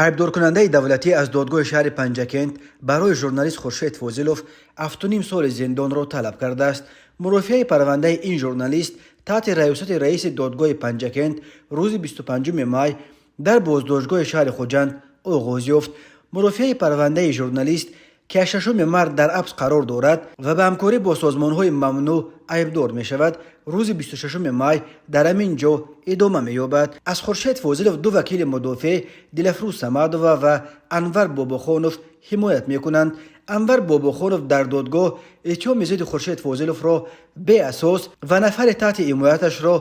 Айбдоркунандаи давлатӣ аз додгоҳи шаҳри Панҷакент барои журналист Хуршед Фозилов 7,5 соли зиндонро талаб кардааст. Мурофиаи парвандаи ин журналист таҳти раёсати раиси додгоҳи Панҷакент рӯзи 25 май дар боздоштгоҳи шаҳри Хуҷанд оғоз ёфт. Мурофиаи парвандаи журналист, ки аз 6 март дар ҳабс қарор дорад ва ба ҳамкорӣ бо созмонҳои мамнӯъ айбдор мешавад, рӯзи 26 май дар ҳамин ҷо идома меёбад. Аз Хуршед Фозилов ду вакили мудофеъ, Дилафрӯз Самадова ва Анвар Бобохонов, ҳимоят мекунанд. Анвар Бобохонов дар додгоҳ иттиҳоми зидди Хуршед Фозиловро беасос ва нафари таҳти ҳимояташро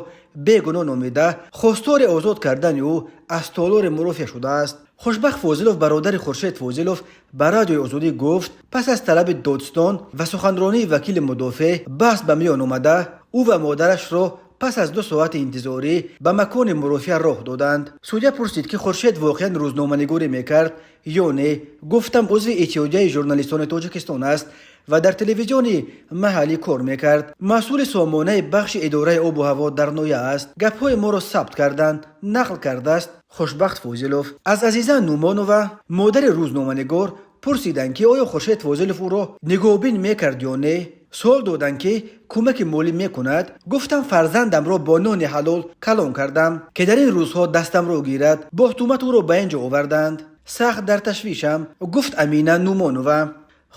бегуноҳ номида, хостори озод кардани ӯ аз толори мурофиа шудааст. Хушбахт Фозилов, бародари Хуршед Фозилов, ба Радиои Озодӣ гуфт, пас аз талаби додстон ва суханронии вакили мудофеъ баҳс ба миён омада, ӯ ва модарашро пас аз 2 соати интизорӣ ба макони мурофиа роҳ доданд. Судя пурсид, ки Хуршед воқеан рӯзноманигорӣ мекард ё не. Гуфтам, узви Иттиҳодияи журналистони Тоҷикистон аст ва дар телевизиони маҳаллӣ кор мекард. Масъули сомонаи бахши идораи обу ҳаво дар ноҳия аст. Гапҳои моро сабт карданд, нақл кардааст Хушбахт Фозилов. Аз Азиза Нумонова, модари рӯзноманигор, пурсиданд, ки оё Хуршед Фозилов ӯро нигоҳбин мекард ё не. Суол доданд, ки кӯмаки молӣ мекунад. Гуфтам, фарзандамро бо нони ҳалол калон кардам, ки дар ин рӯзҳо дастамро гирад. Бо туҳмат ӯро ба ин ҷо оварданд. Сахт дар ташвишам, гуфт Амина Нумонова.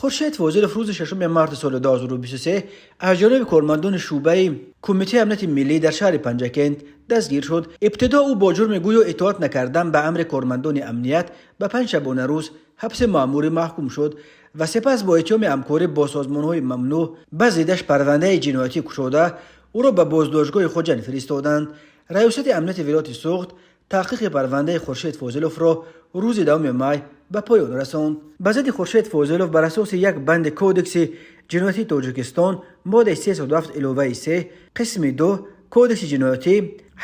Хуршед Фозилов рӯзи 6 марти соли 2023 аз ҷониби кормандони шӯъбаи Кумитаи амнияти миллӣ дар шаҳри Панҷакент дастгир шуд. Ибтидо ӯ бо ҷурми гӯё итоат накардан ба амри кормандони амният ба 5 шабонарӯз ҳабси маъмурӣ маҳкум шуд ва сипас бо иттиҳоми ҳамкорӣ бо созмонҳои мамнӯъ ба зиддаш парвандаи ҷиноятӣ кушода, ӯро ба боздоштгоҳи Хуҷанд фиристоданд. Раёсати амнияти вилояти Суғд таҳқиқи парвандаи Хуршед Фозиловро рӯзи 10 май ба поён расонд. Ба зидди Хуршед Фозилов бар асоси як банди Кодекси ҷиноятии Тоҷикистон, моддаи 307 иловаи 3 қисми 2 Кодекси ҷиноятӣ,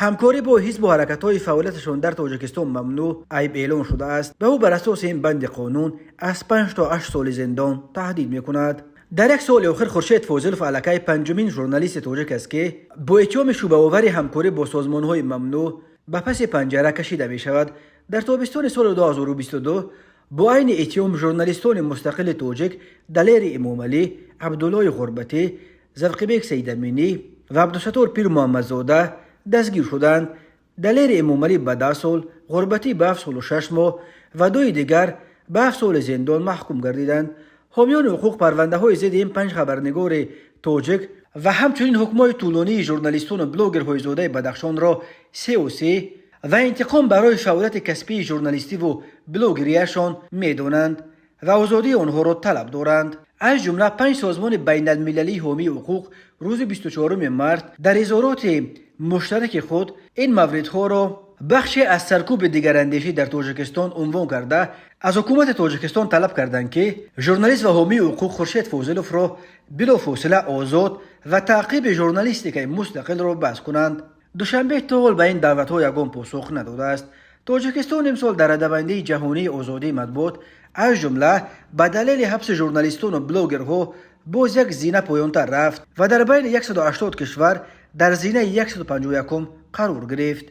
ҳамкорӣ бо ҳизбу ҳаракатҳои фаъолияташон дар Тоҷикистон мамнӯъ, айб эълон шудааст. Ба ӯ бар асоси ин банди қонун аз 5 то 8 соли зиндон таҳдид мекунад. Дар як соли охир Хуршед Фозилов аллакай панҷумин журналисти тоҷик аст, ки бо иттиҳоми шубҳаовари ҳамкорӣ бо созмонҳои мамнӯъ ба паси панҷара кашида мешавад. Дар тобистони соли 2022 бо айни иттиҳом журналистони мустақили тоҷик Далери Эмомалӣ, Абдуллои Ғурбатӣ, Завқибек Саидаминӣ ва Абдусаттор Пирмуҳаммадзода дастгир шуданд. Далери Эмомалӣ ба 10 сол, Ғурбатӣ ба 7 солу 6 моҳ ва дуи дигар ба 7 соли зиндон маҳкум гардиданд. Ҳомиёни ҳуқуқ парвандаҳои зидди ин панҷ хабарнигори тоҷик ва ҳамчунин ҳукмҳои тӯлонии журналистону блогерҳои зодаи Бадахшонро сиёсӣ ва интиқом барои фаъолияти касбии журналистиву блогерияшон медонанд ва озодии онҳоро талаб доранд. Аз ҷумла панҷ созмони байналмилалии ҳомии ҳуқуқ рӯзи 24 март дар изҳороти муштараки худ ин мавридҳоро бахше аз саркӯби дигарандешӣ дар Тоҷикистон унвон карда, аз ҳукумати Тоҷикистон талаб карданд, ки журналист ва ҳомии ҳуқуқ Хуршед Фозиловро билофосила озод ва таъқиби журналистикаи мустақилро бас кунанд. Душанбе то ҳол ба ин даъватҳо ягон посух надодааст. Тоҷикистон имсол дар радабандии ҷаҳонии озодии матбуот, аз ҷумла ба далели ҳабси журналистону блогерҳо, боз як зина поёнтар рафт ва дар байни 180 кишвар дар зинаи 151 қарор гирифт.